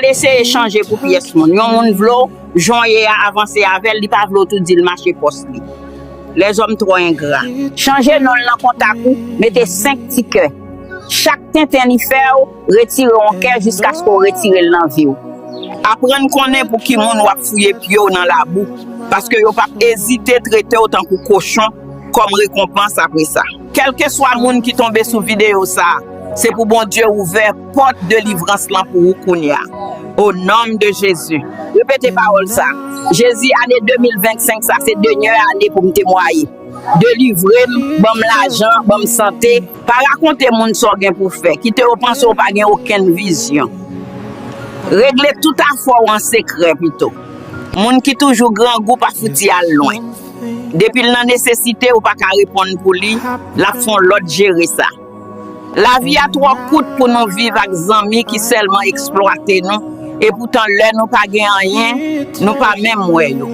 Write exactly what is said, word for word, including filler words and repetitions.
Eseye chanje pou pyès moun. Yon moun vle w, jan w ye a, avanse avè l, li pa vle w tou, di l mache pòs li. Lèzòm twò engra. Chanje non l nan kontak ou, mete senk ti kè. Chak tenten li fè w, retire yon kè jiskaske w retire l nan vi w. Aprann konnen pou ki moun w ap fouye pye w nan labou, paske yo p ap ezite trete w tankou kochon kòm rekonpans apre sa. Kèlkeswa moun ki tonbe sou videyo sa a, se pou Bondye ouvè pòt delivrans lan pou ou kounye a. O non de Jezi. Repete pawòl sa. Jezi, ane de mil vennsenk sa, se dènye ane pou m temwaye. Delivre m, ban m lajan, ban m sante. Pa rakonte moun sa w gen pou fè. Kite yo panse w pa gen okenn vizyon. Regle tout afè w an sekrè pito. Moun ki toujou grangou pa fouti al lwen. Depi l nan nesesite, ou pa ka reponn pou li, l ap fè yon lòt jere sa. Lavi a twò kout pou nou viv ak zanmi ki sèlman eksplwate nou, epoutan lè nou pa gen anyen, nou pa menm wè yo.